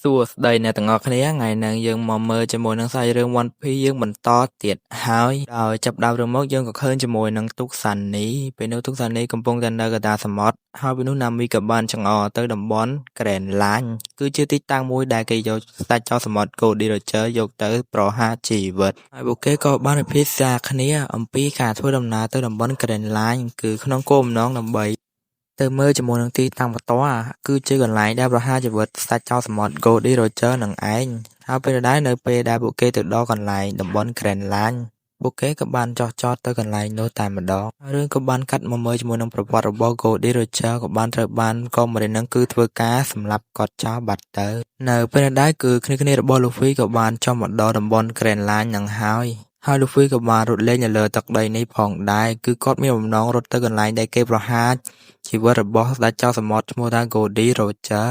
សួស្តីអ្នកទាំងអស់គ្នាថ្ងៃនេះយើងមកមើលជាមួយនឹងសាច់រឿង One Piece យើងបន្តទៀតហើយដោយចាប់ដើមរឿងមកយើងក៏ឃើញជាមួយនឹងទូកសានីពេលនោះទូកសានីកំពុងតែនៅកណ្ដាលសមុទ្រហើយពេលនោះណាមីក៏បានចង្អុលទៅតំបន់ Grand Line គឺជាទីតាំងមួយដែលគេយកស្ដេចចោរសមុទ្រ Gol D. Roger យកទៅប្រហារជីវិតហើយពួកគេក៏បានពិភាក្សាគ្នាអំពីការធ្វើដំណើរទៅតំបន់ Grand Line គឺក្នុងគោលបំណងដើម្បីទៅមើលជាមួយនឹងទីតាំងបន្ទាល់គឺជាកន្លែងដែលប្រហារជីវិតស្ដេចចោរសមុទ្រ Gol D. Roger នឹងឯងហើយពេលដែរនៅពេលដែលពួកគេទៅដល់កន្លែងតំបន់ Grand Line ពួកគេក៏បានចុះចតទៅកន្លែងនោះតែម្ដងហើយរឿងក៏បានកាត់មកមើលជាមួយនឹងប្រវត្តិរបស់ Gol D. Roger ក៏បានត្រូវបានកង Marine នឹងគឺធ្វើការសម្លាប់គាត់ចោលបាត់ទៅនៅពេលនោះដែរគឺគ្នាគ្នារបស់ Luffy ក៏បានចុះមកដល់តំបន់ Grand Line នឹងហើយហើយ Luffy ក៏បានរត់លេងនៅលើទឹកដីនេះផងដែរគឺគាត់មានបំណងរត់ទៅកន្លែងដែលគេប្រហារជីវិតរបស់ស្ដេចចោរសមុទ្រឈ្មោះថា Gol D. Roger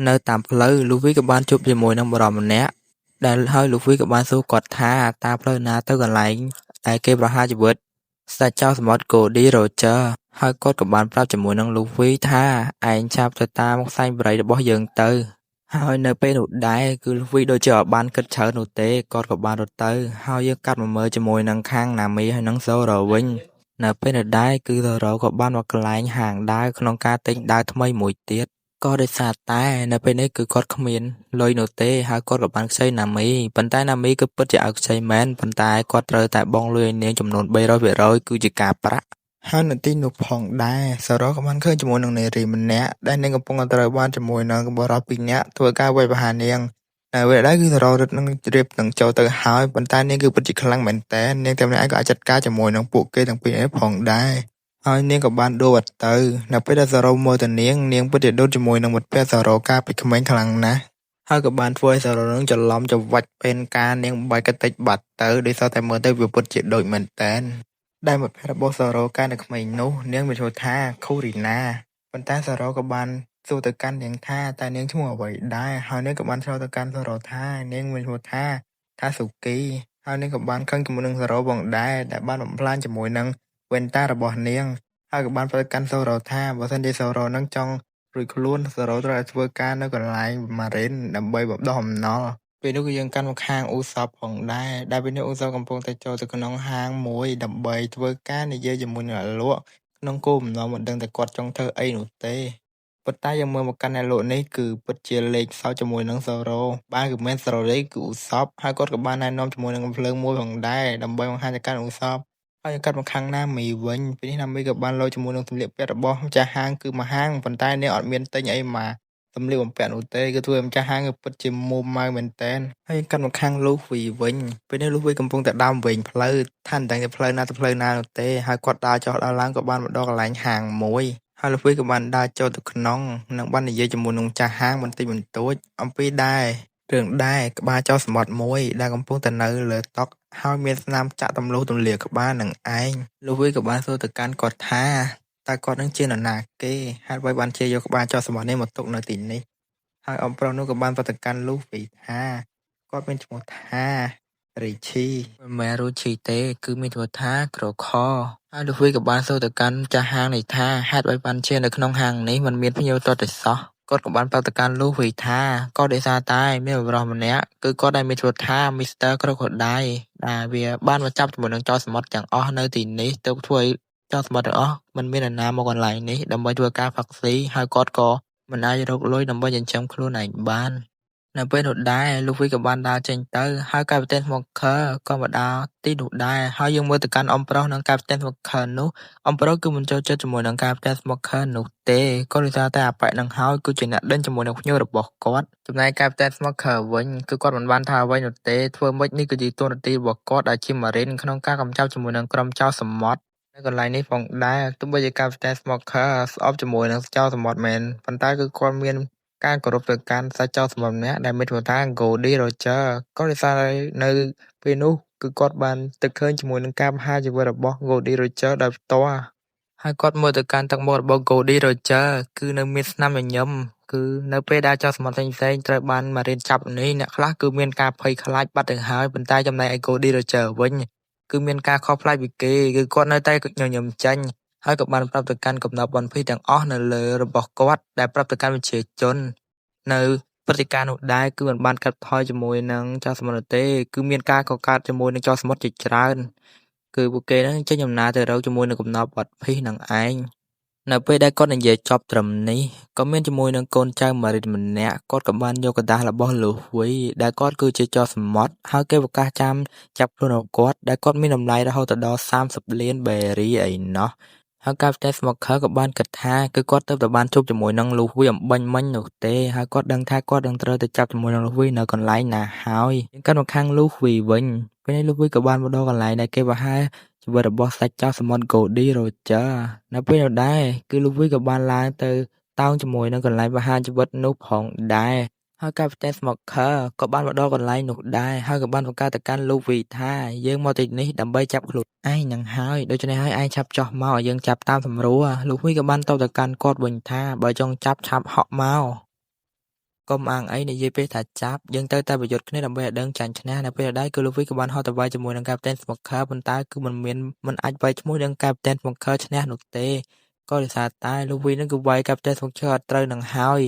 នៅតាមផ្លូវ Luffy ក៏បានជួបជាមួយនឹងបុរសម្នាក់ដែលហើយ Luffy ក៏បានសួរគាត់ថាតើផ្លូវណាទៅកន្លែងដែលគេប្រហារជីវិតស្ដេចចោរសមុទ្រ Gol D. Roger ហើយគាត់ក៏បានប្រាប់ជាមួយនឹង Luffy ថាឯងឆាប់ទៅតាមខ្សែបរិយរបស់យើងទៅហើយនៅពេលនោះដែរគឺ Luffy ដូចជាអត់បានគិតច្រើននោះទេគាត់ក៏បានរត់ទៅហើយយើងកាត់មកមើលជាមួយនឹងខាង Nami ហើយនិង Zoro វិញនៅពេលនោះដែរគឺ Zoro ក៏បានមកកន្លែងហាងដាវក្នុងការទិញដាវថ្មីមួយទៀតក៏ដោយសារតែនៅពេលនេះគឺគាត់គ្មានលុយនោះទេហើយគាត់ក៏បានខ្ចីណាមីប៉ុន្តែណាមីគឺពិតជាឲ្យខ្ចីមែនប៉ុន្តែគាត់ត្រូវតែបង់លុយឲ្យនាងចំនួន300%គឺជាការប្រាក់ហើយនៅទីនោះផងដែរសារ៉ូក៏បានឃើញជាមួយនឹងនារីម្នាក់ដែលនាងកំពុងតែត្រូវបានជាមួយនឹងបុរសពីរនាក់ធ្វើការវាយប្រហារនាងនៅពេលដែរគឺសារ៉ូរត់នឹងរៀបនឹងចូលទៅហើយប៉ុន្តែនាងគឺពិតជាខ្លាំងមែនតើនាងតែម្នាក់ឯងក៏អាចចាត់ការជាមួយនឹងពួកគេទាំងពីរនេះផងដែរហើយនាងក៏បានដួលបាត់ទៅនៅពេលដែលសារ៉ូមើលទៅនាងនាងពិតជាដូចជាមួយនឹងមិត្តភក្តិសារ៉ូកាលពីក្មេងខ្លាំងណាស់ហើយក៏បានធ្វើឲ្យសារ៉ូនឹងច្រឡំច្រវាច់ពេនការនាងបែកកតិចបាត់ទៅដោយសារតែមើលទៅវាពិតជាដូចមែនតើដែលមិត្តភក្តិរបស់សារ៉ូកាលនៅក្មេងនោះនាងមានឈ្មោះថាខូរីណាប៉ុន្តែសារ៉ូក៏បានសួរទៅកាន់នាងថាតើនាងឈ្មោះអ្វីដែរហើយនាងក៏បានឆ្លើយទៅកាន់សារ៉ូថានាងមានឈ្មោះថាថាស៊ូគីហើយនាងក៏បានខឹងជាមួយនឹងសារ៉ូផងដែរដែលបានបំផ្លាញជាមួយនឹងវ៉ែនតារបស់នាងហើយក៏បានប្រាប់កាន់សារ៉ូថាបើសិនជាសារ៉ូនឹងចង់រួចខ្លួនសារ៉ូត្រូវតែធ្វើការនៅកន្លែងម៉ារីនដើម្បីបំដោះអំណុលពេលនោះគឺយើងកាន់មកខាងអ៊ូសបផងដែរដែលពេលនេះអ៊ូសបកំពុងតែចូលទៅក្នុងហាងមួយដើម្បីធ្វើការនិយាយជាមួយនឹងអ្នកលក់ក្នុងគោលបំណងមិនដឹងតែគាត់ចង់ធ្វើអីនោះទេប៉ុន្តែយើងមើលមកកាន់អ្នកលក់នេះគឺពិតជាលេងសើចជាមួយនឹងសារ៉ូបានគឺមិនសារ៉ូទេគឺអ៊ូសបហើយគាត់ក៏បានណែនាំជាមួយនឹងកំភ្លើងមួយផងដែរដើម្បីបង្ហាញទៅកាន់អ៊ូសបហើយកាត់មកខាងណាមីវិញពេលនេះណាមីក៏បានលោជាមួយនឹងសម្លៀកបំពាក់របស់ម្ចាស់ហាងគឺមួយហាងប៉ុន្តែនាងអត់មានទិញអីមកសម្លៀកបំពាក់នោះទេគឺធ្វើឲ្យម្ចាស់ហាងគឺពិតជាមួម៉ៅមែនតើហើយកាត់មកខាងលូហ្វីវិញពេលនេះលូហ្វីកំពុងតែដើមវិញផ្លូវថាមិនដឹងទៅផ្លូវណាទៅផ្លូវណានោះទេហើយគាត់ដើរចុះដើរឡើងក៏បានមកដល់កន្លែងហាងមួយហើយលូហ្វីក៏បានដើរចូលទៅក្នុងនិងបាននិយាយជាមួយនឹងម្ចាស់ហាងបន្តិចបន្តួចអំពីដែររឿងដែរក្បាលចោលសមុទ្រមួយដែលកំពុងតែនៅលើតុហើយមានស្នាមចាក់ទម្លុះទលាក្បាលនឹងឯងលូហ្វីក៏បានសួរទៅកាន់គាត់ថាតើគាត់នឹងជានរណាគេហេតុអ្វីបានជាយកក្បាលចោលសមុទ្រនេះមកទុកនៅទីនេះហើយអំប្រុសនោះក៏បានប្រតិកាន់លូហ្វីថាគាត់មានឈ្មោះថារីឈីមិនមែនរូឈីទេគឺមានឈ្មោះថាក្រខហើយលូហ្វីក៏បានសួរទៅកាន់ម្ចាស់ហាងនេះថាហេតុអ្វីបានជានៅក្នុងហាងនេះមិនមានភ្ញៀវទាល់តែសោះគាត់ក៏បានប្រាប់ទៅកាន់លូហ្វីថាក៏ដោយសារតែមានបុរសម្នាក់គឺគាត់ដែលមានឈ្មោះថា Mr. Crocodile ដែលវាបានមកចាប់ជាមួយនឹងចោរសមុទ្រទាំងអស់នៅទីនេះទើបធ្វើឲ្យចោរសមុទ្រទាំងអស់មិនមាននរណាមកកន្លែងនេះដើម្បីធ្វើការផឹកស៊ីហើយគាត់ក៏មិនអាចរកលុយដើម្បីចិញ្ចឹមខ្លួនឯងបាននៅពេលនោះដែរលូហ្វីក៏បានដើរចេញទៅហើយកែប្រទេស Smoker ក៏មកដល់ទីនោះដែរហើយយើងមើលទៅកាន់អំប្រុសនិងកែប្រទេស Smoker នោះអំប្រុសគឺមិនចូលចិត្តជាមួយនឹងកែប្រទេស Smoker នោះទេក៏ដោយសារតែអាប៉ែនឹងហើយគឺជាអ្នកដេញជាមួយនឹងភ្ញៀវរបស់គាត់ចំណែកកែប្រទេស Smoker វិញគឺគាត់មិនបានថាអ្វីនោះទេធ្វើម៉េចនេះគឺជាតួនាទីរបស់គាត់ដែលជា Marine ក្នុងការកម្ចាត់ជាមួយនឹងក្រុមចោរសមុទ្រនៅកន្លែងនេះផងដែរទោះបីជា Captain Smoker ស្អប់ជាមួយនឹងចោរសមុទ្រមែនប៉ុន្តែគឺគាត់មានការគោរពទៅកាន់សាច់ចោរសមុទ្រម្នាក់ដែលមានឈ្មោះថា Gol D. Roger ក៏ដោយសារនៅពេលនោះគឺគាត់បានទៅឃើញជាមួយនឹងការប្រហារជីវិតរបស់ Gol D. Roger ដោយផ្ទាល់ហើយគាត់មើលទៅកាន់ទឹកមុខរបស់ Gol D. Roger គឺនៅមានស្នាមញញឹមគឺនៅពេលដែលចោរសមុទ្រផ្សេងៗត្រូវបាន Marine ចាប់នេះអ្នកខ្លះគឺមានការភ័យខ្លាចបាត់ទៅហើយប៉ុន្តែចំណែកឯ Gol D. Roger វិញគឺមានការខុសប្លែកពីគេគឺគាត់នៅតែញញឹមចេញហើយក៏បានប្រាប់ទៅកាន់កំណប់ One Piece ទាំងអស់នៅលើរបស់គាត់ដែលប្រាប់ទៅកាន់ប្រជាជននៅ ព្រឹត្តិការណ៍នោះដែរគឺមិនបានកាត់ថយជាមួយនឹងចោរសមុទ្រនោះទេគឺមានការកកើតជាមួយនឹងចោរសមុទ្រជាច្រើនគឺពួកគេនឹងចេញដំណើរទៅរកជាមួយនឹងកំណប់វត្តភីសនឹងឯងនៅពេលដែលគាត់និយាយចប់ត្រឹមនេះក៏មានជាមួយនឹងកូនចៅម៉ារីនម្នាក់គាត់ក៏បានយកក្រដាសរបស់លូវីដែលគាត់គឺជាចោរសមុទ្រហើយគេប្រកាសចាំចាប់ខ្លួនរបស់គាត់ដែលគាត់មានតម្លៃរហូតដល់30លានបេរីឯណោះហើយកាពីតែនស្មូខើក៏បានគិតថាគឺគាត់ទៅតែបានជួបជាមួយនឹងលូវីអំបញ្ញមិញនោះទេហើយគាត់ដឹងថាគាត់នឹងត្រូវទៅចាប់ជាមួយនឹងលូវីនៅកន្លែងណាហើយយើងកាន់មកខាងលូវីវិញពេលនេះលូវីក៏បានមកដល់កន្លែងដែលគេប្រហែលជីវិតរបស់សាច់ចោរសមុទ្រ Goldie Roger នៅពេលនោះដែរគឺលូវីក៏បានឡើងទៅតោងជាមួយនឹងកន្លែងប្រហារជីវិតនោះផងដែរហើយកាពីតែនស្មូខើក៏បានមកដល់កន្លែងនោះដែរហើយក៏បានបង្កើតទៅកាន់លូវីថាយើងមកទីនេះដើម្បីចាប់ខ្លួនឯងនឹងហើយដូច្នេះហើយឯងឆាប់ចោះមកឲ្យយើងចាប់តាមសម្រួលលូវីក៏បានតបទៅកាន់គាត់វិញថាបើចង់ចាប់ឆាប់ហក់មកកុំអាងអីនិយាយពេលថាចាប់យើងត្រូវតែប្រយុទ្ធគ្នាដើម្បីឲ្យដឹងចាញ់ឈ្នះនៅពេលដែលគឺលូវីក៏បានហត់ទៅវាយជាមួយនឹងកាពីតែនស្មូខើប៉ុន្តែគឺមិនមានមិនអាចវាយឈ្មោះនឹងកាពីតែនស្មូខើឈ្នះនោះទេក៏ដោយសារតែលូវីនឹងគឺវាយកាពីតែនស្មូខើអត់ត្រូវនឹងហើយ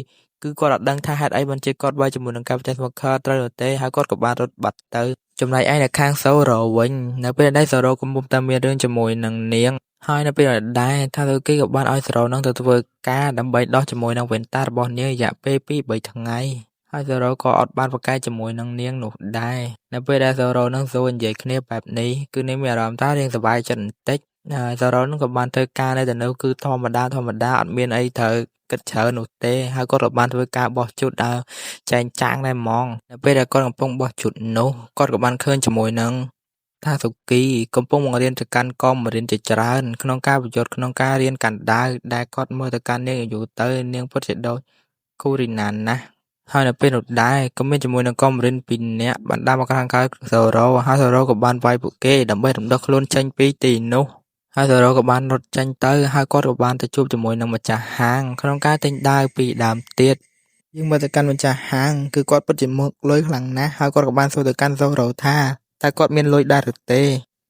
គឺគាត់អត់ដឹងថាហេតុអីបានជាគាត់វាយជាមួយនឹងកាពីតែនស្មូខើត្រូវនោះទេហើយគាត់ក៏បានរត់បាត់ទៅចំណែកឯនៅខាងសូរ៉ូវិញនៅពេលដែលសូរ៉ូកំពុងតែមានរឿងជាមួយនឹងនាងហើយនៅពេលដែលថាទៅគេក៏បានឲ្យសូរ៉ូនឹងទៅធ្វើការដើម្បីដោះជាមួយនឹងវ៉ែនតារបស់នាងរយៈពេល 2-3 ថ្ងៃហើយសូរ៉ូក៏អត់បានប្រកែកជាមួយនឹងនាងនោះដែរនៅពេលដែលសូរ៉ូនឹងសូនិយាយគ្នាបែបនេះគឺនាងមានអារម្មណ៍ថារៀងសប្បាយចិត្តបន្តិចហើយសូរ៉ូនឹងក៏បានធ្វើការនៅទីនោះគឺធម្មតាអត់មានអីត្រូវគិតច្រើននោះទេហើយគាត់ក៏បានធ្វើការបោះជុតដើរចែងចាងដែរហ្មងនៅពេលដែលគាត់កំពុងបោះជុតនោះគាត់ក៏បានឃើញជាមួយនឹងថាសុគីកំពុងបង្រៀនទៅកាន់កងបរិញ្ញាជាច្រើនក្នុងការប្រយុទ្ធក្នុងការរៀនកាន់ដាវដែលគាត់មើលទៅកាន់នាងយូរទៅនាងពិតជាដូចគូរីណាណាស់ហើយនៅពេលនោះដែរក៏មានជាមួយនឹងកងបរិញ្ញាពីរនាក់បានដើរមកខាងក្រៅសូរ៉ូហើយសូរ៉ូក៏បានវាយពួកគេដើម្បីរំដោះខ្លួនចេញពីទីនោះហើយសូរ៉ូក៏បានរត់ចេញទៅហើយគាត់ក៏បានទៅជួបជាមួយនឹងម្ចាស់ហាងក្នុងការទិញដាវពីដើមទៀតយើងមើលទៅកាន់ម្ចាស់ហាងគឺគាត់ពិតជាមកលុយខ្លាំងណាស់ហើយគាត់ក៏បានសួរទៅកាន់សូរ៉ូថាតើគាត់មានលុយដែរឬទេ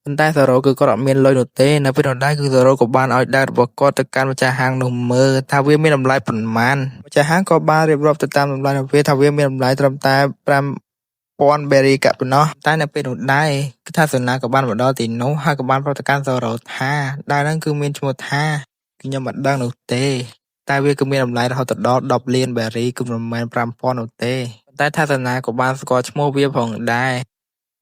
ប៉ុន្តែសូរ៉ូគឺគាត់អត់មានលុយនោះទេនៅពេលនោះដែរគឺសូរ៉ូក៏បានឲ្យដាវរបស់គាត់ទៅកាន់ម្ចាស់ហាងនោះមើលថាវាមានតម្លៃប៉ុន្មានម្ចាស់ហាងក៏បានរៀបរាប់ទៅតាមតម្លៃរបស់វាថាវាមានតម្លៃត្រឹមតែ5000បេរីកាក់ប៉ុណ្ណោះតែនៅពេលនោះដែរគឺថាសូណាក៏បានមកដល់ទីនោះហើយក៏បានប្រាប់ទៅកាន់សូរ៉ូថាដាវហ្នឹងគឺមានឈ្មោះថាខ្ញុំមិនដឹងនោះទេតែវាគឺមានតម្លៃរហូតដល់10លានបេរីគឺមិនមែន5000នោះទេតែថាសូណាក៏បានស្គាល់ឈ្មោះវាផងដែរ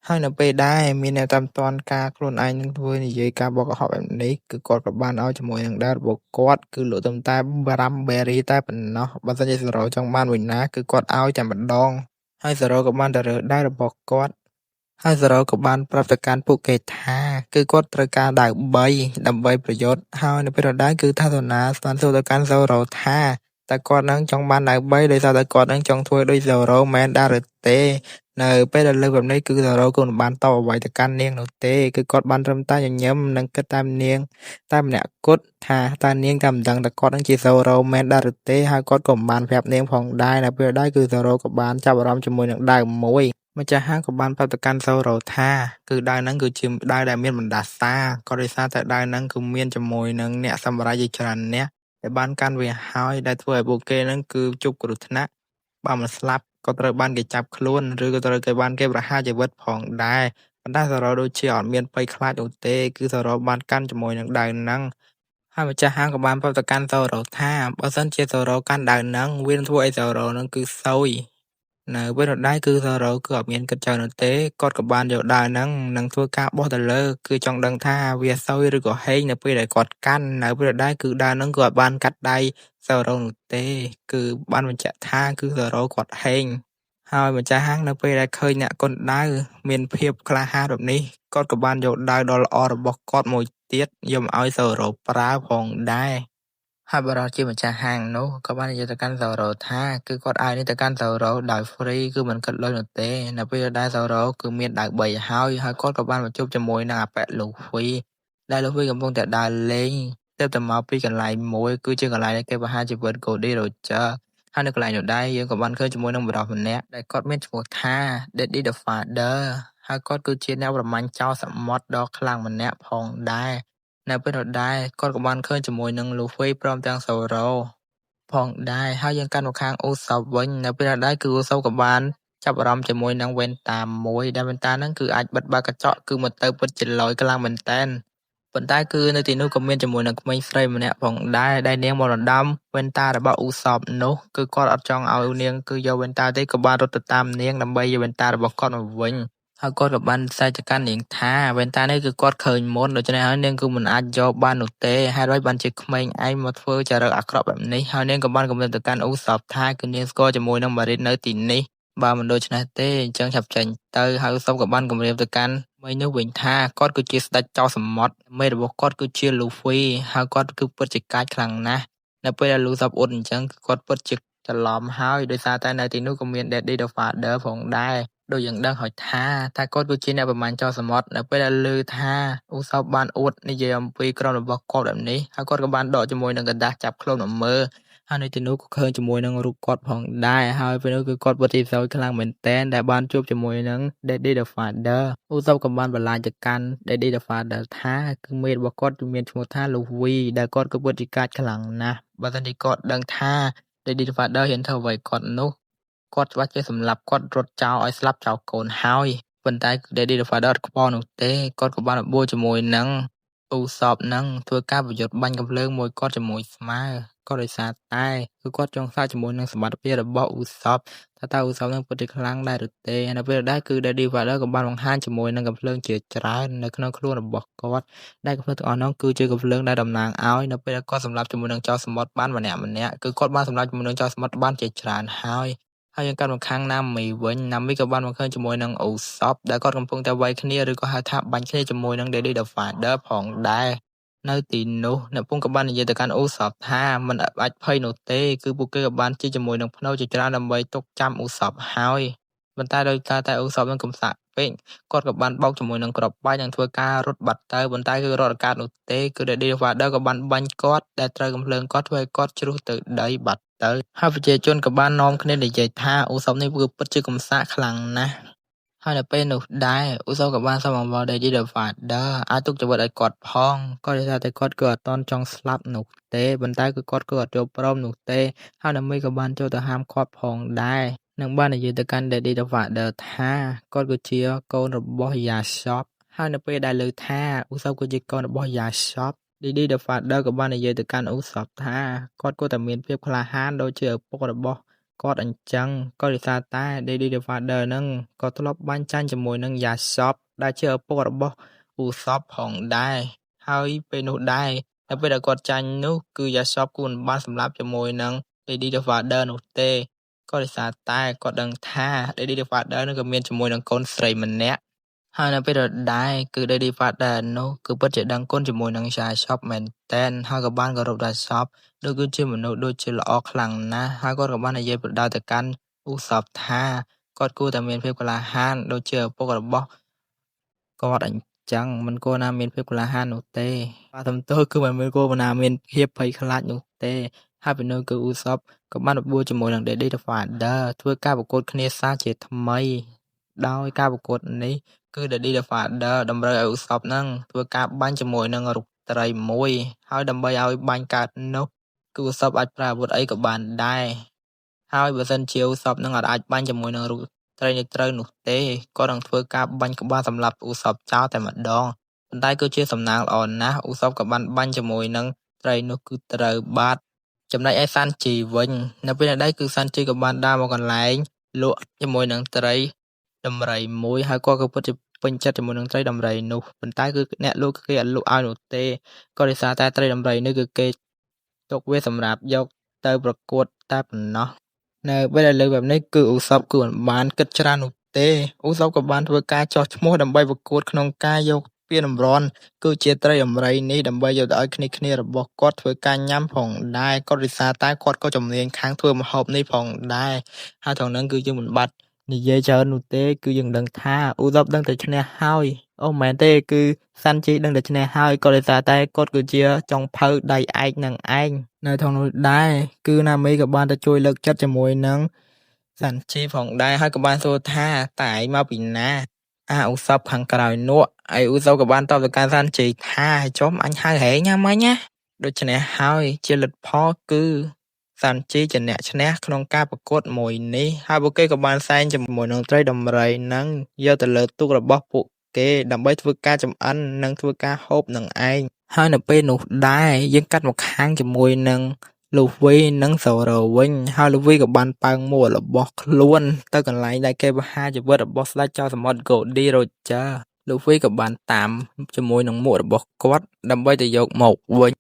ហើយនៅពេលដែរមានអ្នកតាមទាន់ការខ្លួនឯងនឹងធ្វើនិយាយការបកកុហកបែបនេះគឺគាត់ក៏បានឲ្យជាមួយនឹងដាវរបស់គាត់គឺលក់ត្រឹមតែ5បេរីតែប៉ុណ្ណោះបើសិនជាសូរ៉ូចង់បានមួយណាគឺគាត់ឲ្យតែម្ដងហើយសូរ៉ូក៏បានទៅរើដាវរបស់គាត់ហើយសូរ៉ូក៏បានប្រាប់ទៅកាន់ពួកគេថាគឺគាត់ត្រូវការដាវ3ដើម្បីប្រយុទ្ធហើយនៅពេលដែរគឺថាសូណាបានសួរទៅកាន់សូរ៉ូថាតើគាត់នឹងចង់បានដាវ3ដោយសារតែគាត់នឹងចង់ធ្វើដូចសូរ៉ូមែនដែរឬទេនៅពេលដែលលើកបែបនេះគឺសូរ៉ូក៏មិនបានតបអ្វីទៅកាន់នាងនោះទេគឺគាត់បានត្រឹមតែញញឹមនិងគិតតាមនាងតែម្នាក់គត់ថាតើនាងតែមិនដឹងថាគាត់នឹងជាសូរ៉ូមែនដែរឬទេហើយគាត់ក៏មិនបានប្រាប់នាងផងដែរនៅពេលដែរគឺសូរ៉ូក៏បានចាប់អារម្មណ៍ជាមួយនឹងដាវមួយម្ចាស់ហាងក៏បានប្រាប់ទៅកាន់សូរ៉ូថាគឺដាវហ្នឹងគឺជាដាវដែលមានបណ្ដាសាក៏ដោយសារតែដាវហ្នឹងគឺមានជាមួយនឹងអ្នកសម្រាយជាច្រើនអ្នកដែលបានកាន់វាហើយដែលធ្វើឲ្យពួកគេហ្នឹងគឺជួបគ្រោះថ្នាក់បើមិនស្លាប់ក៏ត្រូវបានគេចាប់ខ្លួនឬក៏ត្រូវគេបានគេប្រហារជីវិតផងដែរប៉ុន្តែសូរ៉ូដូចជាអត់មានភ័យខ្លាចនោះទេគឺសូរ៉ូបានកាន់ជាមួយនឹងដាវហ្នឹងហើយម្ចាស់ហាងក៏បានប្រាប់ទៅកាន់សូរ៉ូថាបើសិនជាសូរ៉ូកាន់ដាវហ្នឹងវានឹងធ្វើឲ្យសូរ៉ូហ្នឹងគឺសួយនៅពេលនោះដែរគឺសូរ៉ូគឺអត់មានគិតច្រើននោះទេគាត់ក៏បានយកដាវហ្នឹងនឹងធ្វើការបោះទៅលើគឺចង់ដឹងថាវាសួយឬក៏ហេងនៅពេលដែលគាត់កាន់នៅពេលនោះដែរគឺដាវហ្នឹងគឺអត់បានកាត់ដៃសូរ៉ូនោះទេគឺបានបញ្ជាក់ថាគឺសូរ៉ូគាត់ហេងហើយម្ចាស់ហាងនៅពេលដែលឃើញអ្នកកុនដាវមានភាពក្លាហានបែបនេះគាត់ក៏បានយកដាវដ៏ល្អរបស់គាត់មួយទៀតយកមកឲ្យសូរ៉ូប្រើផងដែរហើយបរិសុទ្ធជាម្ចាស់ហាងនោះក៏បាននិយាយទៅកាន់សូរ៉ូថាគឺគាត់ឲ្យនេះទៅកាន់សូរ៉ូដោយ free គឺមិនគិតលុយនោះទេនៅពេលដែលសូរ៉ូគឺមានដាវ3ហើយហើយគាត់ក៏បានមកជួបជាមួយនឹងអាប៉ែលូហ្វីដែលលូហ្វីកំពុងតែដើរលេងទើបតែមកពីកន្លែងមួយគឺជាកន្លែងដែលគេប្រហារជីវិត Goldie Roger ហើយនៅកន្លែងនោះដែរយើងក៏បានឃើញជាមួយនឹងបុរសម្នាក់ដែលគាត់មានឈ្មោះថា Daddy the Father ហើយគាត់គឺជាអ្នកប្រមាញ់ចោរសមុទ្រដ៏ខ្លាំងម្នាក់ផងដែរនៅពេលនោះដែរគាត់ក៏បានឃើញជាមួយនឹងលូហ្វីព្រមទាំងសូរ៉ូ ផងដែរហើយយើងកាន់មកខាងអូសបវិញនៅពេលដែរគឺអូសបក៏បានចាប់អារម្មណ៍ជាមួយនឹងវ៉ែនតាមួយដែលវ៉ែនតាហ្នឹងគឺអាចបិទបើកកញ្ចក់គឺមកទៅពិតជាលយខ្លាំងមែនតែនប៉ុន្តែគឺនៅទីនោះក៏មានជាមួយនឹងក្មេងស្រីម្នាក់ផងដែរដែលនាងមកដណ្ដើមវ៉ែនតារបស់អ៊ូសបនោះគឺគាត់អត់ចង់ឲ្យនាងគឺយកវ៉ែនតាទេក៏បានរត់ទៅតាមនាងដើម្បីយកវ៉ែនតារបស់គាត់មកវិញហើយគាត់ក៏បានសែកទៅកាន់នាងថាវ៉ែនតានេះគឺគាត់ឃើញមុនដូច្នេះហើយនាងគឺមិនអាចយកបាននោះទេហេតុអ្វីបានជាក្មេងឯងមកធ្វើចរិតអាក្រក់បែបនេះហើយនាងក៏បានគំរាមទៅកាន់អ៊ូសបថាគឺនាងស្គាល់ជាមួយនឹងម៉ារីននៅទីនេះបើមិនដូច្នេះទេអញ្ចឹងឆាប់ចេញទៅហើយអ៊ូសបក៏បានគំរាមទៅកាន់ក្មេងនោះវិញថាគាត់គឺជាស្ដេចចោរសមុទ្រមេរបស់គាត់គឺជាលូហ្វីហើយគាត់គឺពិតជាកាចខ្លាំងណាស់នៅពេលដែលលូសបអ៊ុតអញ្ចឹងគឺគាត់ពិតជាច្រឡំហើយដោយសារតែនៅទីនោះក៏មាន Daddy the Father ផងដែរដូចយើងដឹងហើយថាគាត់គឺជាអ្នកប្រមាញ់ចោរសមុទ្រនៅពេលដែលឮថាអ៊ូសបបានអួតនិយាយអំពីក្រុមរបស់គាត់បែបនេះហើយគាត់ក៏បានដកជាមួយនឹងក្រដាសចាប់ខ្លួនមកមើលហើយនៅទីនោះក៏ឃើញជាមួយនឹងរូបគាត់ផងដែរហើយពេលនោះគឺគាត់ពិតជាសើចខ្លាំងមែនទែនដែលបានជួបជាមួយនឹង Daddy the Father អ៊ូសបក៏បានបន្លាចទៅកាន់ Daddy the Father ថាគឺមេរបស់គាត់គឺមានឈ្មោះថាលូវីដែលគាត់គឺពិតជាកាចខ្លាំងណាស់បើសិនជាគាត់ដឹងថា Daddy the Father ហ៊ានធ្វើអ្វីគាត់នោះគាត់ច្បាស់ជាសម្លាប់គាត់រត់ចោលឲ្យស្លាប់ចោលកូនហើយប៉ុន្តែគឺ Daddy the Father អត់ខ្វល់នោះទេគាត់ក៏បានបបួលជាមួយនឹងអ៊ូសបនឹងធ្វើការប្រយុទ្ធបាញ់កាំភ្លើងមួយគាត់ជាមួយស្មើក៏ដោយសារតែគឺគាត់ចង់សាកជាមួយនឹងសមត្ថភាពរបស់អ៊ូសបថាតើអ៊ូសបនឹងពិតជាខ្លាំងដែរឬទេហើយនៅពេលដែរគឺ Daddy Father ក៏បានបង្ហាញជាមួយនឹងកាំភ្លើងជាច្រើននៅក្នុងខ្លួនរបស់គាត់ដែលកាំភ្លើងទាំងអស់នោះគឺជាកាំភ្លើងដែលតំណាងឲ្យនៅពេលដែលគាត់សម្លាប់ជាមួយនឹងចោរសមុទ្របានម្នាក់ម្នាក់គឺគាត់បានសម្លាប់ជាមួយនឹងចោរសមុទ្របានជាច្រើនហើយហើយយើងកាន់មកខាងណាមីវិញណាមីក៏បានបង្ឃើញជាមួយនឹងអូសបដែលគាត់កំពុងតែវាយគ្នាឬក៏ហៅថាបាញ់គ្នាជាមួយនឹង Daddy the Father ផងដែរនៅទីនោះអ្នកភូមិក៏បាននិយាយទៅកាន់អូសបថាមិនអាចភ័យនោះទេគឺពួកគេក៏បានជិះជាមួយនឹងភ្នូជាច្រើនដើម្បីទុកចាំអូសបហើយប៉ុន្តែដោយសារតែអូសបនឹងកំសាកពេកគាត់ក៏បានបោកជាមួយនឹងគ្រាប់បែកនិងធ្វើការរត់បាត់ទៅប៉ុន្តែគឺរត់អកាសនោះទេគឺ Daddy the Father ក៏បានបាញ់គាត់ដែលត្រូវកំភ្លើងគាត់ធ្វើឲ្យគាត់ជ្រុះទៅដីបាត់ទៅហើយប្រជាជនក៏បាននាំគ្នានិយាយថាអូសបនេះគឺពិតជាកំសាកខ្លាំងណាស់ហើយនៅពេលនោះដែរអូសបក៏បានសុំអង្វរ Daddy the Father អាចទុកជីវិតឲ្យគាត់ផងក៏ដោយសារតែគាត់គឺអត់តន់ចង់ស្លាប់នោះទេប៉ុន្តែគឺគាត់គឺអត់យល់ព្រមនោះទេហើយណាមីក៏បានចូលទៅហាមឃាត់ផងដែរនិងបាននិយាយទៅកាន់ Daddy the Father ថាគាត់គឺជាកូនរបស់ Yashop ហើយនៅពេលដែលឮថាឧសបគឺជាកូនរបស់ Yashop Daddy the Father ក៏បាននិយាយទៅកាន់ឧសបថាគាត់គួរតែមានភាពក្លាហានដូចជាឪពុករបស់គាត់អញ្ចឹងក៏ដោយសារតែ Daddy the Father នឹងក៏ធ្លាប់បាញ់ចាញ់ជាមួយនឹង Yashop ដែលជាឪពុករបស់ឧសបផងដែរហើយពេលនោះដែរនៅពេលដែលគាត់ចាញ់នោះគឺ Yashop គួរមិនបានសម្លាប់ជាមួយនឹង Daddy the Father នោះទេក៏ដោយសារតែគាត់ដឹងថា Daddy the Father នឹងក៏មានជាមួយនឹងកូនស្រីម្នាក់ហើយនៅពេលដដែលគឺ Daddy Father នោះគឺពិតជាដឹងគុណជាមួយនឹង Yashop មែនទែនហើយក៏បានគោរព Yashop ដូចគឺជាមនុស្សដូចជាល្អខ្លាំងណាស់ហើយគាត់ក៏បាននិយាយប្រដៅទៅកាន់ឧសបថាគាត់គួរតែមានភាពក្លាហានដូចជាឪពុករបស់គាត់អញ្ចឹងមិនគួរណាមានភាពក្លាហាននោះទេបាទសំទោសគឺមិនគួរណាមានភាពភ័យខ្លាចនោះទេហើយពីនោះគឺឧសបក៏បានបបួលជាមួយនឹង Daddy the Father ធ្វើការប្រកួតគ្នាសារជាថ្មីដោយការប្រកួតនេះគឺ Daddy the Father តម្រូវឲ្យឧសបនឹងធ្វើការបាញ់ជាមួយនឹងរូបត្រីមួយហើយដើម្បីឲ្យបាញ់កើតនោះគឺឧសបអាចប្រើអាវុធអីក៏បានដែរហើយបើសិនជាឧសបនឹងអាចបាញ់ជាមួយនឹងរូបត្រីនេះត្រូវនោះទេគាត់នឹងធ្វើការបាញ់ក្បាលសម្លាប់ឧសបចោលតែម្ដងប៉ុន្តែគឺជាសំណាងល្អណាស់ឧសបក៏បានបាញ់ជាមួយនឹងត្រីនោះគឺត្រូវបាត់ចំណែកឯសាន់ជីវិញនៅពេលនេះគឺសាន់ជីក៏បានដើរមកកន្លែងលក់ជាមួយនឹងត្រីដំរីមួយហើយគាត់ក៏ពិតជាពេញចិត្តជាមួយនឹងត្រីដំរីនោះប៉ុន្តែគឺអ្នកលក់គឺគេអត់លក់ឲ្យនោះទេក៏ដោយសារតែត្រីដំរីនេះគឺគេទុកវាសម្រាប់យកទៅប្រកួតតែប៉ុណ្ណោះនៅពេលដែលលើកបែបនេះគឺឧសបគឺមិនបានគិតច្រើននោះទេឧសបក៏បានធ្វើការចោះឈ្មោះដើម្បីប្រកួតក្នុងការយកពានរង្វាន់គឺជាត្រីដំរីនេះដើម្បីយកទៅឲ្យគ្នារបស់គាត់ធ្វើការញ៉ាំផងដែរគាត់រិសារតែគាត់ក៏ជំនាញខាងធ្វើម្ហូបនេះផងដែរហើយត្រង់ហ្នឹងគឺយើងមិនបាត់និយាយច្រើននោះទេគឺយើងដឹងថាឧសបដឹងតែឈ្នះហើយអូមិនមែនទេគឺសាន់ជីដឹងតែឈ្នះហើយក៏ដោយសារតែគាត់គឺជាចុងភៅដៃឯកនឹងឯងនៅក្នុងនោះដែរគឺណាមីក៏បានទៅជួយលើកចិត្តជាមួយនឹងសាន់ជីផងដែរហើយក៏បានសួរថាតើឯងមកពីណាអាឧសបខាងក្រោយនោះឯឧសបក៏បានតបទៅកាន់សាន់ជីថាចុំអញហៅហែងណាមិញណាដូច្នេះហើយជាលទ្ធផលគឺ សាន់ជីជាអ្នកឈ្នះក្នុងការប្រកួតមួយនេះហើយពួកគេក៏បានសែងជាមួយនឹងត្រីដំរីនឹងយកទៅលើទូករបស់ពួកគេដើម្បីធ្វើការចម្អិននិងធ្វើការហូបនឹងឯងហើយនៅពេលនោះដែរយើងកាត់មកខាងជាមួយនឹង លូហ្វីនិងសូរ៉ូវិញហើយលូហ្វីក៏បានប៉ើងមួករបស់ខ្លួនទៅកន្លែងដែលគេបង្ហាជីវិតរបស់ស្ដេចចោរសមុទ្រ Gol D Roger លូហ្វីក៏បានតាមជាមួយនឹងមួករបស់គាត់ដើម្បីទៅយកមកវិញ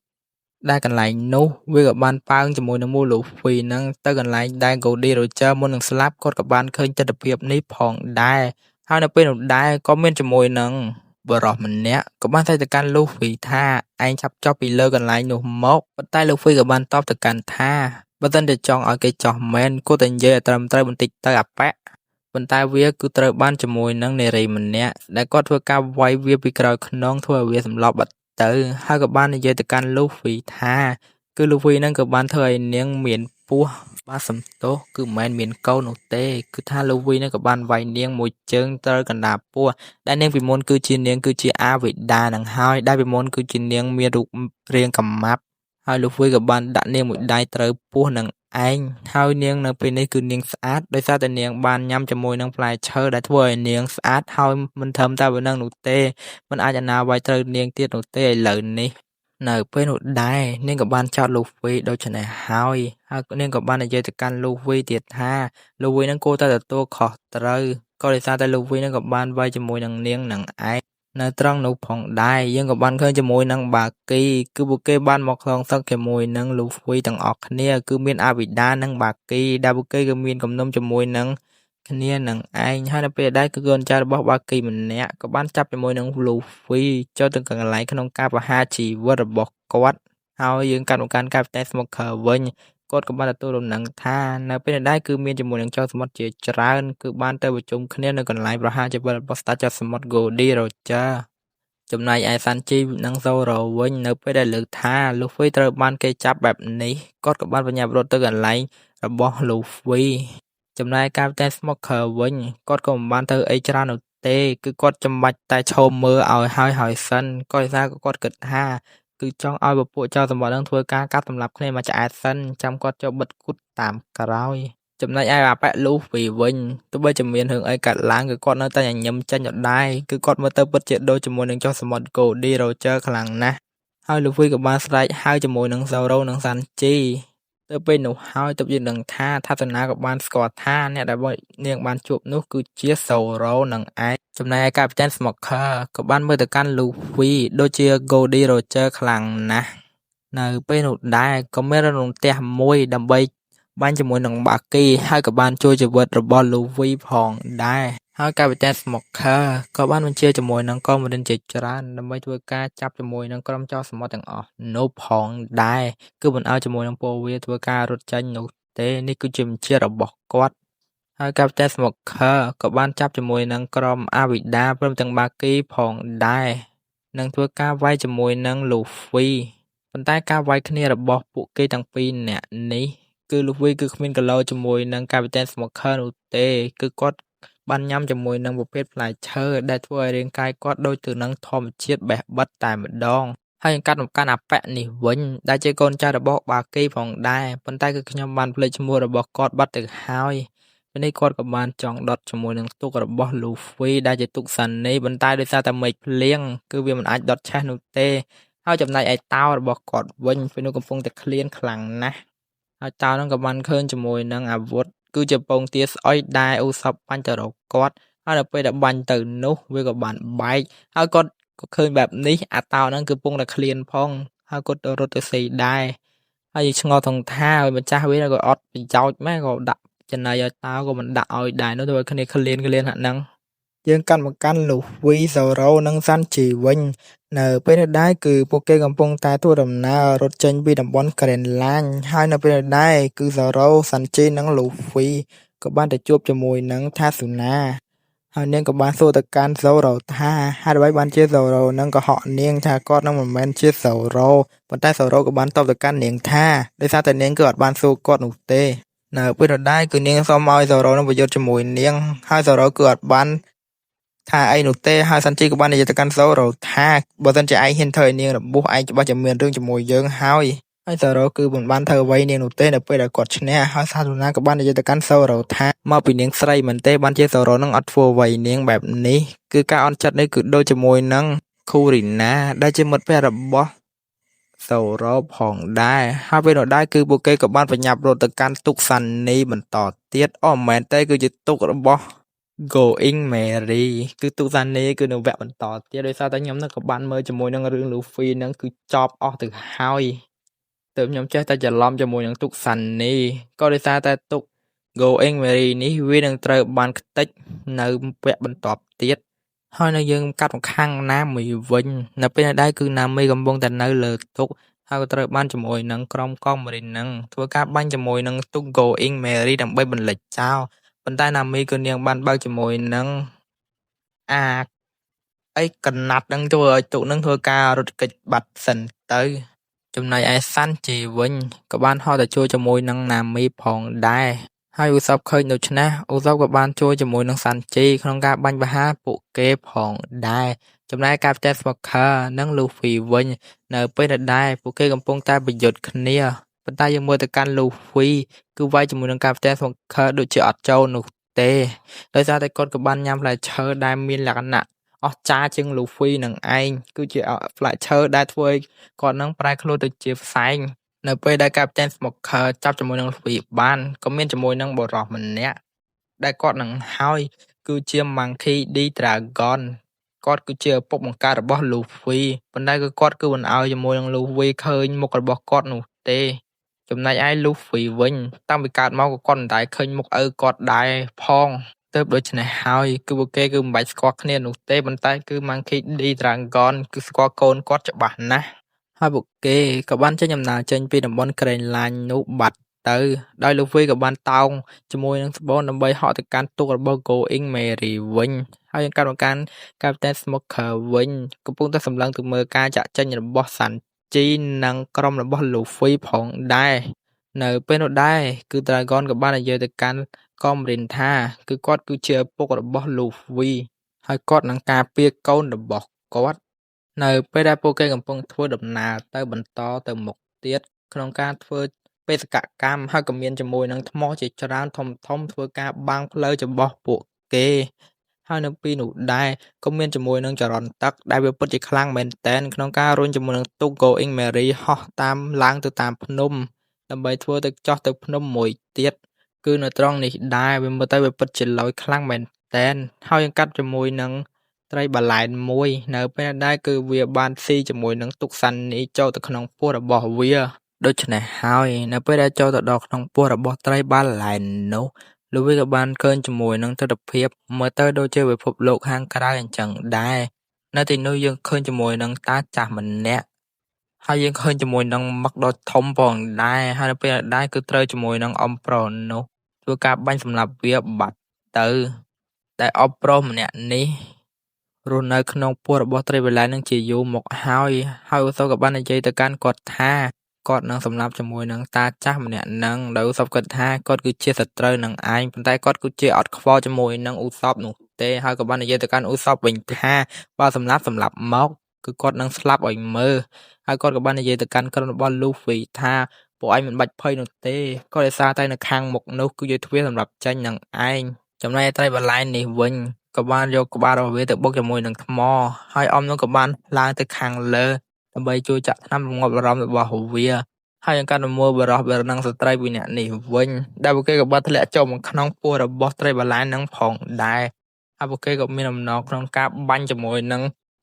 ដែលកន្លែងនោះវាក៏បានប៉ើងជាមួយនឹងមួកលូហ្វីនឹងទៅកន្លែងដែល Gol D Roger មុននឹងស្លាប់គាត់ក៏បានឃើញទិដ្ឋភាពនេះផងដែរហើយនៅពេលនោះដែរក៏មានជាមួយនឹងបុរសម្នាក់ក៏បានថ្លែងទៅកាន់លូហ្វីថាឯងឆាប់ចុះពីលើកន្លែងនោះមកប៉ុន្តែលូហ្វីក៏បានតបទៅកាន់ថាបើសិនជាចង់ឲ្យគេចោះមែនគួរតែនិយាយឲ្យត្រឹមត្រូវបន្តិចទៅអាប៉ែប៉ុន្តែវាគឺត្រូវបានជាមួយនឹងនារីម្នាក់ដែលគាត់ធ្វើការវាយវាពីក្រោយខ្នងធ្វើឲ្យវាសម្លប់បាត់ទៅហើយក៏បាននិយាយទៅកាន់លូហ្វីថាគឺលូហ្វីនឹងក៏បានធ្វើឲ្យនាងមានពោះបាទសំទោសគឺមិនមែនមានកូននោះទេគឺថាលូវីនឹងក៏បានវាយនាងមួយជើងត្រូវកណ្ដាលពោះដែលនាងពីមុនគឺជានាងគឺជាអាវីដានឹងហើយដែលពីមុនគឺជានាងមានរូបរាងកំម៉ាប់ហើយលូហ្វីក៏បានដាក់នាងមួយដៃត្រូវពោះនឹងឯងហើយនាងនៅពេលនេះគឺនាងស្អាតដោយសារតែនាងបានញ៉ាំជាមួយនឹងផ្លែឈើដែលធ្វើឲ្យនាងស្អាតហើយមិនត្រឹមតែប៉ុណ្ណឹងនោះទេមិនអាចអាណាវាយត្រូវនាងទៀតនោះទេឥឡូវនេះនៅពេលនោះដែរនាងក៏បានចោទលូហ្វីដូច្នេះហើយហើយនាងក៏បាននិយាយទៅកាន់លូហ្វីទៀតថាលូហ្វីនឹងគួរតែទទួលខុសត្រូវក៏ដោយសារតែលូហ្វីនឹងក៏បានវាយជាមួយនឹងនាងនឹងឯងនៅត្រង់នោះផងដែរយើងក៏បានឃើញជាមួយនឹងបាគីគឺពួកគេបានមកខ្លងសឹកជាមួយនឹងលូហ្វីទាំងអស់គ្នាគឺមានអាវីដានិងបាគីដែលពួកគេក៏មានគំនុំជាមួយនឹងគ្នានឹងឯងហើយនៅពេលដែរគឺកូនចៅរបស់បាគីម្នាក់ក៏បានចាប់ជាមួយនឹងលូហ្វីចូលទៅកន្លែងក្នុងការប្រហារជីវិតរបស់គាត់ហើយយើងកាត់មកកាន់កាពីតែនស្មូកឃើវិញគាត់ក៏បានទទួលដំណឹងថានៅពេលនេះដែរគឺមានជាមួយនឹងចោរសមុទ្រជាច្រើនគឺបានទៅប្រជុំគ្នានៅកន្លែងប្រហារជីវិតរបស់ស្ដេចចោរសមុទ្រ Gol D Roger ចំណែកឯសាន់ជីនិងសូរ៉ូវិញនៅពេលដែលលើកថាលូហ្វីត្រូវបានគេចាប់បែបនេះគាត់ក៏បានបញ្ញាប់រត់ទៅកន្លែងរបស់លូហ្វីចំណែកកាពីតែនស្មូកឃើវិញគាត់ក៏មិនបានធ្វើអីច្រើននោះទេគឺគាត់ចាំបាច់តែឈរមើលឲ្យហើយហើយសិនក៏ដោយសារគាត់គិតថាគឺចង់ឲ្យពពួកចោរសមុទ្រនឹងធ្វើការកាប់សម្លាប់គ្នាមកឆ្អែតសិនចាំគាត់ចូលបិទគូតតាមក្រោយចំណែកឯអាប៉ែលូហ្វីវិញទោះបីជាមានរឿងអីកាត់ឡើងគឺគាត់នៅតែញញឹមចេញដដែលគឺគាត់មើលទៅពិតជាដូចជាមួយនឹងចោរសមុទ្រ Gol D Roger ខ្លាំងណាស់ហើយលូហ្វីក៏បានស្រែកហៅជាមួយនឹងសូរ៉ូនិងសាន់ជីទៅពេលនោះហើយទើបយើងដឹងថាថាសនាក៏បានស្គាល់ថាអ្នកដែលនាងបានជួបនោះគឺជាសូរ៉ូនឹងឯងចំណែកឯកាពីតែនស្មូកឃើក៏បានមើលទៅកាន់លូហ្វីដូចជា Gol D Roger ខ្លាំងណាស់នៅពេលនោះដែរក៏មានរំទះមួយដើម្បីបាញ់ជាមួយនឹងបាគីហើយក៏បានជួយជីវិតរបស់លូហ្វីផងដែរហើយកាពីតែនស្មូកឃើក៏បានបញ្ជាជាមួយនឹងកងមរិនជាច្រើនដើម្បីធ្វើការចាប់ជាមួយនឹងក្រុមចោរសមុទ្រទាំងអស់នោះផងដែរគឺមិនឲ្យជាមួយនឹងពួកវាធ្វើការរត់ចេញនោះទេនេះគឺជាបញ្ជារបស់គាត់ហើយកាពីតែនស្មូកឃើក៏បានចាប់ជាមួយនឹងក្រុមអាវីដាព្រមទាំងបាគីផងដែរនិងធ្វើការវាយជាមួយនឹងលូហ្វីប៉ុន្តែការវាយគ្នារបស់ពួកគេទាំងពីរនាក់នេះគឺលូហ្វីគឺគ្មានគីឡូជាមួយនឹងកាពីតែនស្មូកឃើនោះទេគឺគាត់បានញ៉ាំជាមួយនឹងប្រភេទផ្លែឈើដែលធ្វើឲ្យរាងកាយគាត់ដូចទៅនឹងធម្មជាតិបេះបិទតែម្ដងហើយកាត់មកកាន់អាប៉ែនេះវិញដែលជាកូនចៅរបស់បាគីផងដែរប៉ុន្តែគឺខ្ញុំបានភ្លេចឈ្មោះរបស់គាត់បាត់ទៅហើយពេលនេះគាត់ក៏បានចង់ដុតជាមួយនឹងទូករបស់លូហ្វីដែលជាទូកសានីប៉ុន្តែដោយសារតែមេឃភ្លៀងគឺវាមិនអាចដុតឆេះនោះទេហើយចំណែកឯតោរបស់គាត់វិញពេលនោះកំពុងតែឃ្លានខ្លាំងណាស់ហើយតោនឹងក៏បានឃើញជាមួយនឹងអាវុធគឺជាពងទាស្អុយដែលឧសពបាញ់ទៅរកគាត់ហើយដល់ពេលដែលបាញ់ទៅនោះវាក៏បានបែកហើយគាត់ក៏ឃើញបែបនេះអាតោហ្នឹងគឺកំពុងតែឃ្លានផងហើយគាត់ទៅរត់ទៅស៊ីដែរហើយឆ្ងល់ថងថាម្ចាស់វាក៏អត់ប្រយោជន៍ម៉ែក៏ដាក់ចំណីឲ្យតោក៏មិនដាក់ឲ្យដែរនោះធ្វើឲ្យគ្នាឃ្លានឃ្លានហ្នឹងយើងកាន់មកកាន់លូហ្វីសូរ៉ូនិងសាន់ជីវិញនៅពេលនេះដែរគឺពួកគេកំពុងតែធ្វើដំណើររត់ចេញពីតំបន់ក្រេនឡាញហើយនៅពេលនេះដែរគឺសូរ៉ូសាន់ជីនិងលូហ្វីក៏បានទៅជួបជាមួយនឹងថាស៊ូណាហើយនាងក៏បានសួរទៅកាន់សូរ៉ូថាហេតុអ្វីបានជាសូរ៉ូនឹងកុហកនាងថាគាត់នឹងមិនមែនជាសូរ៉ូប៉ុន្តែសូរ៉ូក៏បានតបទៅកាន់នាងថាដោយសារតែនាងគឺអត់បានសួរគាត់នោះទេនៅពេលនោះដែរគឺនាងសុំឲ្យសូរ៉ូនឹងប្រយុទ្ធជាមួយនាងហើយសូរ៉ូគឺអត់បានថាអីនោះទេហើយសាន់ជីក៏បាននិយាយទៅកាន់សូរ៉ូថាបើសិនជាឯងហ៊ានធ្វើឲ្យនាងរបួសឯងច្បាស់ជាមានរឿងជាមួយយើងហើយ ហើយសូរ៉ូគឺមិនបានធ្វើអ្វីនាងនោះទេនៅពេលដែលគាត់ឈ្នះហើយសាទូណាក៏បាននិយាយទៅកាន់សូរ៉ូថាមកពីនាងស្រីមែនទេបានជាសូរ៉ូនឹងអត់ធ្វើអ្វីនាងបែបនេះគឺការអន់ចិត្តនេះគឺដូចជាមួយនឹងខូរីណាដែលជាមិត្តភក្តិរបស់សូរ៉ូផងដែរហើយពេលនោះដែរគឺពួកគេក៏បានប្រញាប់រត់ទៅកាន់ទូកសាន់នីបន្តទៀតអូមិនមែនទេគឺជាទូករបស់ Going Merry គឺទូកសាន់នីគឺនៅវគ្គបន្តទៀតដោយសារតែខ្ញុំនឹងក៏បានមើលជាមួយនឹងរឿង Luffy នឹងគឺចប់អស់ទៅហើយទើបខ្ញុំចេះតែច្រឡំជាមួយនឹងទូកសាន់នីក៏ដោយសារតែទូក Going Merry នេះវានឹងត្រូវបានខ្ទេចនៅវគ្គបន្ទាប់ទៀតហើយនៅយើងកាត់មកខាងណាមីវិញនៅពេលនេះដែរគឺណាមីកំពុងតែនៅលើទូកហើយក៏ត្រូវបានជាមួយនឹងក្រុមកងម៉ារីននឹងធ្វើការបាញ់ជាមួយនឹងទូក Going Merry ដើម្បីបន្លិចចោលប៉ុន្តែណាមីគឺនាងបានបើកជាមួយនឹងអាអីកណាត់នឹងធ្វើឲ្យទូកនឹងធ្វើការរត់គេចបាត់សិនទៅចំណែកឯសាន់ជីវិញក៏បានហោះទៅជួយជាមួយនឹងណាមីផងដែរហើយឧសពឃើញដូច្នេះឧសពក៏បានជួយជាមួយនឹងសាន់ជីក្នុងការបាញ់ប្រហារពួកគេផងដែរចំណែកកាប់តែស្មូខើនិងលូហ្វីវិញនៅពេលដែលពួកគេកំពុងតែប្រយុទ្ធគ្នាប៉ុន្តែយើងមើលទៅកាន់លូហ្វីគឺវាយជាមួយនឹងកាប់តែស្មូខើដូចជាអត់ចូលនោះទេដោយសារតែគាត់ក៏បានញ៉ាំផ្លែឈើដែលមានលក្ខណៈអស្ចារ្យជាងលូហ្វីនឹងឯងគឺជាផ្លែឈើដែលធ្វើឲ្យគាត់នឹងប្រែខ្លួនទៅជាផ្សែងនៅពេលដែលកាប់តែស្មូខើចាប់ជាមួយនឹងលូហ្វីបានក៏មានជាមួយនឹងបុរសម្នាក់ដែលគាត់នឹងហើយគឺជា Monkey D Dragon គាត់គឺជាឪពុកបង្កើតរបស់លូហ្វីប៉ុន្តែគឺគាត់គឺមិនឲ្យជាមួយនឹងលូហ្វីឃើញមុខរបស់គាត់នោះទេចំណែកឯលូហ្វីវិញតាំងពីកើតមកក៏គាត់មិនដែលឃើញមុខឪគាត់ដែរផងទើបដូច្នេះហើយគឺពួកគេគឺមិនបាច់ស្គាល់គ្នានោះទេប៉ុន្តែគឺ Monkey D Dragon គឺស្គាល់កូនគាត់ច្បាស់ណាស់ហើយពួកគេក៏បានចេញដំណើរចេញពីតំបន់ក្រែងឡាញនោះបាត់ទៅដោយលូហ្វីក៏បានតោងជាមួយនឹងស្បូនដើម្បីហក់ទៅកាន់ទូករបស់ Going Merry វិញហើយនឹងកម្មការ Captain Smoker វិញកំពុងតែសម្លឹងទៅមើលការចាក់ចេញរបស់សាន់ជីនិងក្រុមរបស់លូហ្វីផងដែរនៅពេលនោះដែរគឺ Dragon ក៏បាននិយាយទៅកាន់កងរិនថាគឺគាត់គឺជាឪពុករបស់លូហ្វីហើយគាត់នឹងការពារកូនរបស់គាត់នៅពេលដែលពួកគេកំពុងធ្វើដំណើរទៅបន្តទៅមុខទៀតក្នុងការធ្វើបេសកកម្មហើយក៏មានជាមួយនឹងថ្មជាច្រើនធំធំធ្វើការបាំងផ្លូវរបស់ពួកគេហើយនៅពីនោះដែរក៏មានជាមួយនឹងចរន្តទឹកដែលវាពិតជាខ្លាំងមែនទែនក្នុងការរុញជាមួយនឹងទូក Going Merry ហោះតាមឡើងទៅតាមភ្នំដើម្បីធ្វើទៅចោះទៅភ្នំមួយទៀតគឺនៅត្រង់នេះដែរវាមើលទៅវាពិតជាឡូយខ្លាំងមែនទែនហើយយើងកាត់ជាមួយនឹងត្រីបាឡែនមួយនៅពេលដែរគឺវាបានស៊ីជាមួយនឹងទូកសាន់នីចូលទៅក្នុងពោះរបស់វាដូច្នេះហើយនៅពេលដែលចូលទៅដល់ក្នុងពោះរបស់ត្រីបាឡែននោះលូវីក៏បានឃើញជាមួយនឹងទិដ្ឋភាពមើលទៅដូចជាពិភពលោកខាងក្រៅអញ្ចឹងដែរនៅទីនោះយើងឃើញជាមួយនឹងតាចាស់ម្នាក់ហើយយើងឃើញជាមួយនឹងមឹកដ៏ធំផងដែរហើយនៅពេលដែរគឺត្រូវជាមួយនឹងអំប្រុសនោះធ្វើការបាញ់សម្លាប់វាបាត់ទៅតែអបប្រុសម្នាក់នេះរស់នៅក្នុងពោះរបស់ត្រីវេឡានឹងជាយូរមកហើយហើយឧសភក៏បាននិយាយទៅកាន់គាត់ថាគាត់នឹងសម្លាប់ជាមួយនឹងតាចាស់ម្នាក់នឹងដោយឧសភគិតថាគាត់គឺជាសត្រូវនឹងឯងប៉ុន្តែគាត់គឺជាអត់ខ្វល់ជាមួយនឹងឧសភនោះទេហើយក៏បាននិយាយទៅកាន់ឧសភវិញថាបើសម្លាប់មកគឺគាត់នឹងស្លាប់ឲ្យមើលហើយគាត់ក៏បាននិយាយទៅកាន់ក្រុមរបស់លូហ្វីថាពួកឯងមិនបាច់ភ័យនោះទេក៏ដោយសារតែនៅខាងមុខនោះគឺជាទ្វារសម្រាប់ចេញនឹងឯងចំណែកត្រីបន្លែនេះវិញក៏បានយកក្បាលរបស់វាទៅបុកជាមួយនឹងថ្មហើយអមនោះក៏បានឡើងទៅខាងលើដើម្បីជួយចាក់ថ្នាំរងាប់អារម្មណ៍របស់វាហើយនឹងការមើលបរោះនិងស្ត្រីពីរនាក់នេះវិញដែលពួកគេក៏បានធ្លាក់ចូលមកក្នុងពោះរបស់ត្រីបាឡែននឹងផងដែរហើយពួកគេក៏មានអំណរក្នុងការបាញ់ជាមួយនឹង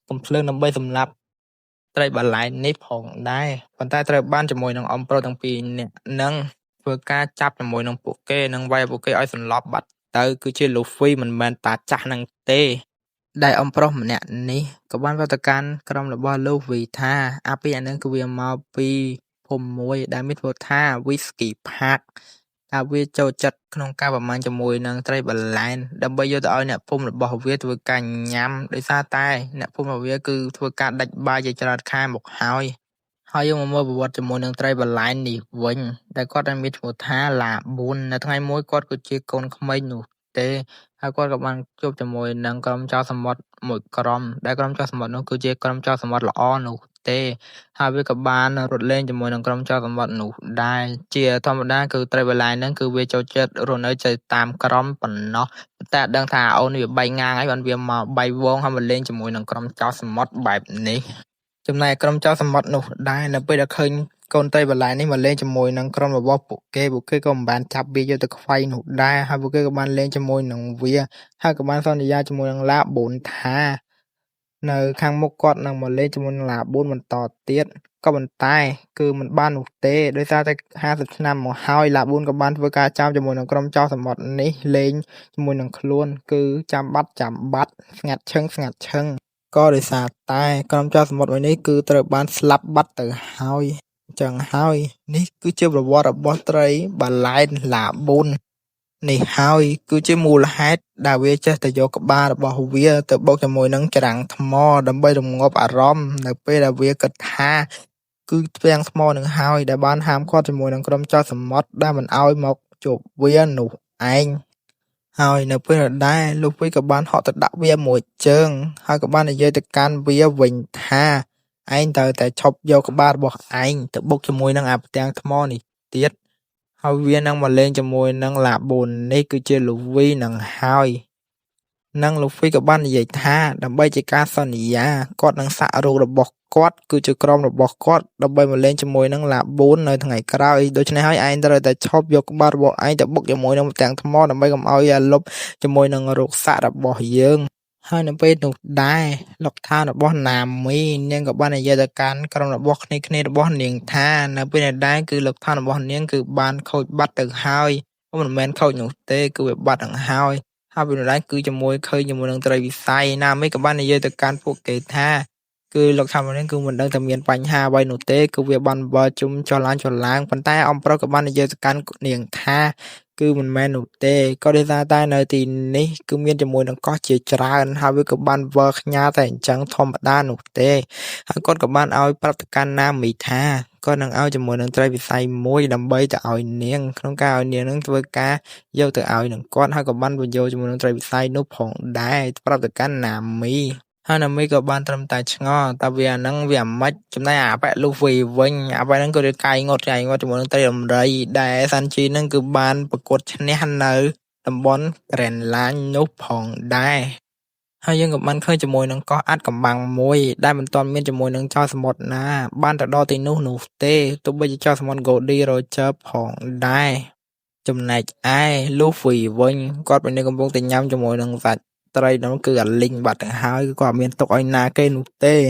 កំភ្លើងដើម្បីសម្លាប់ត្រីបាឡែននេះផងដែរប៉ុន្តែត្រូវបានជាមួយនឹងអំប្រុសទាំងពីរនាក់នឹងធ្វើការចាប់ជាមួយនឹងពួកគេនិងវាយពួកគេឲ្យសន្លប់បាត់ទៅគឺជាលូហ្វីមិនមែនតាចាស់នឹងទេដែលអំប្រុសម្នាក់នេះក៏បានប្រតិកាន់ក្រុមរបស់លូហ្វីថាអាពីអានឹងគឺវាមកពីភូមិមួយដែលមានឈ្មោះថា Whiskey Park ថាវាចូលចិត្តក្នុងការប្រមាញជាមួយនឹងត្រីបាឡែនដើម្បីយកទៅឲ្យអ្នកភូមិរបស់វាធ្វើការញ៉ាំដោយសារតែអ្នកភូមិរបស់វាគឺធ្វើការដាច់បាយជាច្រើនខែមកហើយហើយយើងមកមើលប្រវត្តិជាមួយនឹងត្រីបាឡែននេះវិញដែលគាត់ដែលមានឈ្មោះថាឡាប៊ូននៅថ្ងៃមួយគាត់គឺជាកូនក្មេងនោះទេហើយគាត់ក៏បានជួបជាមួយនឹងក្រុមចោរសមុទ្រមួយក្រុមដែលក្រុមចោរសមុទ្រនោះគឺជាក្រុមចោរសមុទ្រល្អនោះ ទេ ហើយវាក៏បានរត់លេងជាមួយនឹងក្រុមចោរសមុទ្រនោះដែរ។ ជាធម្មតាគឺត្រីបន្លែហ្នឹងគឺវាចូលចិត្តរស់នៅទៅតាមក្រុមប៉ុណ្ណោះ តែអត់ដឹងថាអូននេះវាបែកងាងអីបានវាមកបែកវងហើយមកលេងជាមួយនឹងក្រុមចោរសមុទ្របែបនេះ។ ចំណែកក្រុមចោរសមុទ្រនោះដែរ នៅពេលដែលឃើញកូនត្រីបន្លែនេះមកលេងជាមួយនឹងក្រុមរបស់ពួកគេ ពួកគេក៏មិនបានចាប់វាយកទៅខ្វៃនោះដែរ ហើយពួកគេក៏បានលេងជាមួយនឹងវា ហើយក៏បានសន្យាជាមួយនឹងឡាបូនថានៅខាងមុខគាត់នឹងមកលេងជាមួយនឹងឡាបូនបន្តទៀត ក៏ប៉ុន្តែគឺមិនបាននោះទេ ដោយសារតែ50ឆ្នាំមកហើយ ឡាបូនក៏បានធ្វើការចាំជាមួយនឹងក្រុមចោរសមុទ្រនេះលេងជាមួយនឹងខ្លួន គឺចាំបាត់ចាំបាត់ស្ងាត់ឈឹងស្ងាត់ឈឹង ក៏ដោយសារតែក្រុមចោរសមុទ្រមួយនេះគឺត្រូវបានស្លាប់បាត់ទៅហើយ។ អញ្ចឹងហើយនេះគឺជាប្រវត្តិរបស់ត្រីបាឡែនឡាបូននេះហើយ គឺជាមូលហេតុដែលវាចេះតែយកក្បាលរបស់វាទៅបុកជាមួយនឹងច្រាំងថ្មដើម្បីរងាប់អារម្មណ៍ នៅពេលដែលវាគិតថាគឺផ្ទាំងថ្មនឹងហើយដែលបានហាមឃាត់ជាមួយនឹងក្រុមចោរសមុទ្រដែលមិនឲ្យមកជួបវានោះឯង។ ហើយនៅពេលដែលលូហ្វីក៏បានហក់ទៅដាក់វាមួយជើង ហើយក៏បាននិយាយទៅកាន់វាវិញថា ឯងត្រូវតែឈប់យកក្បាលរបស់ឯងទៅបុកជាមួយនឹងអាផ្ទាំងថ្មនេះទៀត ហើយវានឹងមកលេងជាមួយនឹងឡាបូននេះគឺជាលូវីនឹងហើយ។ និងលូហ្វីក៏បាននិយាយថា ដើម្បីជាការសន្យាគាត់នឹងសាក់រូបរបស់គាត់គឺជាក្រុមរបស់គាត់ដើម្បីមកលេងជាមួយនឹងឡាបូននៅថ្ងៃក្រោយ ដូច្នេះហើយឯងត្រូវតែឈប់យកក្បាលរបស់ឯងទៅបុកជាមួយនឹងផ្ទាំងថ្មដើម្បីកុំឲ្យលុបជាមួយនឹងរូបសាក់របស់យើង។ ហើយនៅពេលនោះដែរ លោកឋានរបស់ណាមីនាងក៏បាននិយាយទៅកាន់ក្រុមរបស់គ្នាគ្នារបស់នាងថា នៅពេលនេះដែរគឺលោកឋានរបស់នាងគឺបានខូចបាត់ទៅហើយ មិនមែនខូចនោះទេ គឺវាបាត់នឹងហើយ។ ហើយពេលនោះដែរគឺជាមួយឃើញជាមួយនឹងត្រីវិស័យ ណាមីក៏បាននិយាយទៅកាន់ពួកគេថា គឺលោកថានេះគឺមិនដឹងថាមានបញ្ហាអ្វីនោះទេ គឺវាបានវិលជុំចុះឡើងចុះឡើង ប៉ុន្តែអំប្រុសក៏បាននិយាយទៅកាន់នាងថា គឺមិនមែននោះទេ ក៏ដោយសារតែនៅទីនេះគឺមានជាមួយនឹងកោះជាច្រើន ហើយវាក៏បានវិលខ្ញាល់តែអញ្ចឹងធម្មតានោះទេ។ ហើយគាត់ក៏បានឲ្យប្រាប់ទៅកាន់ណាមីថា គាត់នឹងឲ្យជាមួយនឹងត្រីវិស័យមួយដើម្បីទៅឲ្យនាង ក្នុងការឲ្យនាងនឹងធ្វើការយកទៅឲ្យនឹងគាត់ ហើយក៏បានបញ្យល់ជាមួយនឹងត្រីវិស័យនោះផងដែរ ប្រាប់ទៅកាន់ណាមី ហើយណាមីក៏បានត្រឹមតែឆ្ងល់តើវាអាហ្នឹងវាអាម៉េច។ ចំណែកអាប៉ែលូហ្វីវិញ អាប៉ែហ្នឹងក៏វាកាយងត់កាយងត់ជាមួយនឹងត្រីដំរីដែលសាន់ជីហ្នឹងគឺបានប្រកួតឈ្នះនៅតំបន់ Grand Line នោះផងដែរ។ ហើយយើងក៏បានឃើញជាមួយនឹងកោះអាត់កំបាំងមួយដែលមិនទាន់មានជាមួយនឹងចោរសមុទ្រណាបានទៅដល់ទីនោះនោះទេ ទោះបីជាចោរសមុទ្រ Goldie Roger ផងដែរ។ ចំណែកឯលូហ្វីវិញ គាត់ពេលនេះកំពុងតែញ៉ាំជាមួយនឹងសាច់ត្រីនោះគឺអាលីងបាត់ទៅហើយ គឺគាត់អត់មានទុកឲ្យណាគេនោះទេ។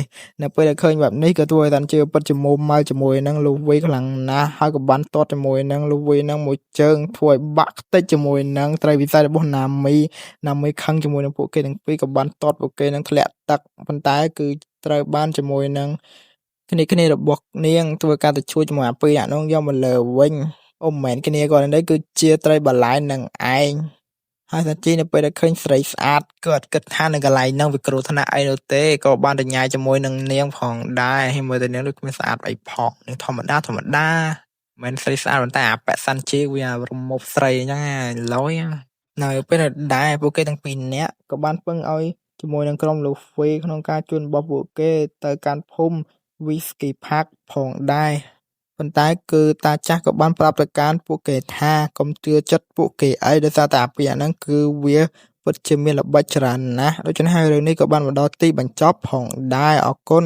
នៅពេលដែលឃើញបែបនេះ ក៏ធ្វើឲ្យតាន់ជឿពិតជាមួម៉ៅជាមួយនឹងលូវីខ្លាំងណាស់ ហើយក៏បានទាត់ជាមួយនឹងលូវីនឹងមួយជើង ធ្វើឲ្យបាក់ខ្ទេចជាមួយនឹងត្រីវិស័យរបស់ណាមី។ ណាមីខឹងជាមួយនឹងពួកគេទាំងពីរ ក៏បានទាត់ពួកគេនឹងធ្លាក់ទឹក ប៉ុន្តែគឺត្រូវបានជាមួយនឹងគ្នាគ្នារបស់នាងធ្វើការទៅជួយជាមួយអាពីរអ្នកនោះយកមកលើវិញ។ អូមិនមែនគ្នាគាត់នេះគឺជាត្រីបន្លែនឹងឯង។ ហើយសាជីនៅពេលដែលឃើញស្រីស្អាត គឺអត់គិតថានៅកន្លែងហ្នឹងវាគ្រោះថ្នាក់អីនោះទេ ក៏បានទៅញ៉ាយជាមួយនឹងនាងផងដែរ។ ហើយមើលទៅនាងដូចគ្មានស្អាតអីផង នាងធម្មតាធម្មតាមិនស្រីស្អាត ប៉ុន្តែអាប៉ែសាន់ជីវារមប់ស្រីអញ្ចឹងឡយ។ នៅពេលដែលពួកគេទាំងពីរនាក់ក៏បានពឹងឲ្យជាមួយនឹងក្រុមលូហ្វីក្នុងការជូនរបស់ពួកគេទៅកាន់ភូមិ Whiskey Park ផងដែរ ប៉ុន្តែគឺតាចាស់ក៏បានប្រាប់ទៅកាន់ពួកគេថា កុំជឿចិត្តពួកគេអី ដោយសារតែអាពីរហ្នឹងគឺវាពិតជាមានល្បិចច្រើនណាស់។ ដូច្នេះហើយរឿងនេះក៏បានមកដល់ទីបញ្ចប់ផងដែរ។ អរគុណ។